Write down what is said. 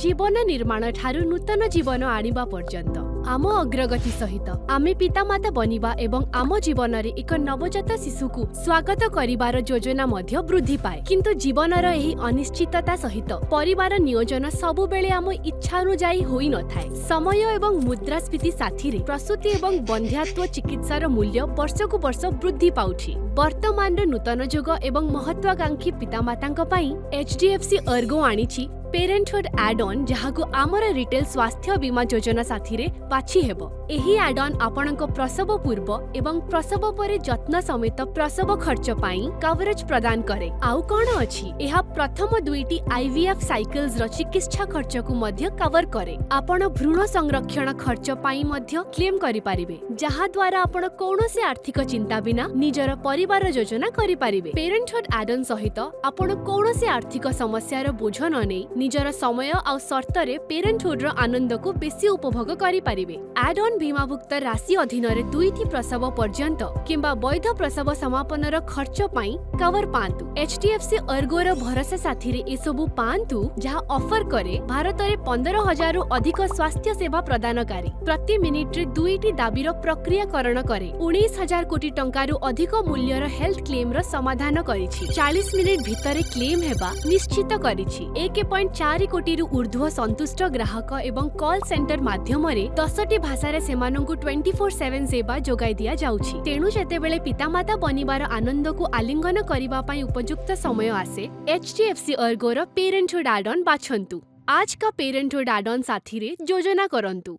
ଜୀବନ ନିର୍ମାଣ ଠାରୁ ନୂତନ ଜୀବନ ଆଣିବା ପର୍ଯ୍ୟନ୍ତ ଆମ ଅଗ୍ରଗତି ସହିତ ଆମେ ପିତାମାତା ବନିବା ଏବଂ ଆମ ଜୀବନରେ ଏକ ନବଜାତ ଶିଶୁକୁ ସ୍ୱାଗତ କରିବାର ଯୋଜନା ମଧ୍ୟ ବୃଦ୍ଧି ପାଏ। କିନ୍ତୁ ଜୀବନର ଏହି ଅନିଶ୍ଚିତତା ସହିତ ପରିବାର ନିୟୋଜନ ସବୁବେଳେ ଆମ ଇଚ୍ଛାନୁଯାୟୀ ହୋଇନଥାଏ। ସମୟ ଏବଂ ମୁଦ୍ରାସ୍ଫୀତି ସାଥିରେ ପ୍ରସୂତି ଏବଂ ବନ୍ଧ୍ୟାତ୍ୱ ଚିକିତ୍ସାର ମୂଲ୍ୟ ବର୍ଷକୁ ବର୍ଷ ବୃଦ୍ଧି ପାଉଛି। ବର୍ତ୍ତମାନର ନୂତନ ଯୁଗ ଏବଂ ମହତ୍ୱାକାଂକ୍ଷୀ ପିତାମାତାଙ୍କ ପାଇଁ ଏଚ୍.ଡି.ଏଫ୍.ସି. ଅର୍ଗୋ ଆଣିଛି ପେରେଣ୍ଟହୁଡ୍ ଆଡ୍ ଅନ୍, ଯାହାକୁ ଆମର ରିଟେଲ ସ୍ୱାସ୍ଥ୍ୟ ବୀମା ଯୋଜନା ସାଥିରେ ବାଛି ହେବ। ଏହି ଆଡ୍ ଅନ୍ ଆପଣଙ୍କ ପ୍ରସବ ପୂର୍ବ ଏବଂ ପ୍ରସବ ପରେ ଯତ୍ନ ସମେତ ପ୍ରସବ ଖର୍ଚ୍ଚ ପାଇଁ କଭରେଜ୍ ପ୍ରଦାନ କରେ। ଆଉ କ'ଣ ଅଛି, ଏହା ପ୍ରଥମ ଦୁଇଟି ଆଇଭିଏଫ୍ ସାଇକେଲ୍ସର ଚିକିତ୍ସା ଖର୍ଚ୍ଚକୁ ମଧ୍ୟ କଭର କରେ। ଆପଣ ଭ୍ରୂଣ ସଂରକ୍ଷଣ ଖର୍ଚ୍ଚ ପାଇଁ ମଧ୍ୟ କ୍ଲେମ୍ କରିପାରିବେ, ଯାହା ଦ୍ୱାରା ଆପଣ କୌଣସି ଆର୍ଥିକ ଚିନ୍ତା ବିନା ନିଜର ପରିବାର ଯୋଜନା କରିପାରିବେ। ପେରେଣ୍ଟହୁଡ୍ ଆଡ୍ ଅନ୍ ସହିତ ଆପଣ କୌଣସି ଆର୍ଥିକ ସମସ୍ୟାର ବୋଝ ନ ନେଇ ନିଜର ସମୟ ଆଉ ସର୍ତ୍ତରେ ପେରେଣ୍ଟହୁଡ୍ର ଆନନ୍ଦକୁ ବେଶୀ ଉପଭୋଗ କରିପାରିବେ। ଆଡ୍ ଅନ୍ ବୀମାଭୁକ୍ତ ରାଶି ଅଧୀନରେ ଦୁଇଟି ପ୍ରସବ ପର୍ଯ୍ୟନ୍ତ କିମ୍ବା ବୈଧ ପ୍ରସବ ସମାପନର ଖର୍ଚ୍ଚ ପାଇଁ କଭର ପାଆନ୍ତୁ। ଏଚ୍.ଡି.ଏଫ୍.ସି. ଅର୍ଗୋର ଭରସା ସାଥିରେ ଏସବୁ ପାଆନ୍ତୁ, ଯାହା ଅଫର କରେ ଭାରତରେ 15,000ରୁ ଅଧିକ ସ୍ୱାସ୍ଥ୍ୟ ସେବା ପ୍ରଦାନକାରୀ, ପ୍ରତି ମିନିଟ୍ରେ ଦୁଇଟି ଦାବିର ପ୍ରକ୍ରିୟାକରଣ କରେ, 19,000 କୋଟି ଟଙ୍କାରୁ ଅଧିକ ମୂଲ୍ୟର ହେଲ୍ଥ କ୍ଲେମ୍ର ସମାଧାନ କରିଛି, 40 ମିନିଟ୍ ଭିତରେ କ୍ଲେମ୍ ହେବା ନିଶ୍ଚିତ କରିଛି, 1.4 କୋଟିରୁ ଉର୍ଦ୍ଧ୍ୱ ସନ୍ତୁଷ୍ଟ ଗ୍ରାହକ ଏବଂ କଲ୍ ସେଣ୍ଟର ମାଧ୍ୟମରେ 10ଟି ଭାଷାରେ ସେମାନଙ୍କୁ 24/7 ସେବା ଯୋଗାଇ ଦିଆଯାଉଛି। ତେଣୁ ଯେତେବେଳେ ପିତାମାତା ବନିବାର ଆନନ୍ଦକୁ ଆଲିଙ୍ଗନ କରିବା ପାଇଁ ଉପଯୁକ୍ତ ସମୟ ଆସେ, ଏଚ୍.ଡି.ଏଫ୍.ସି. ଅର୍ଗୋର ପେରେଣ୍ଟହୁଡ୍ ଆଡ୍ ଅନ୍ ବାଛନ୍ତୁ। ଆଜକା ପେରେଣ୍ଟହୁଡ୍ ଆଡ୍ ଅନ୍ ସାଥିରେ ଯୋଜନା କରନ୍ତୁ।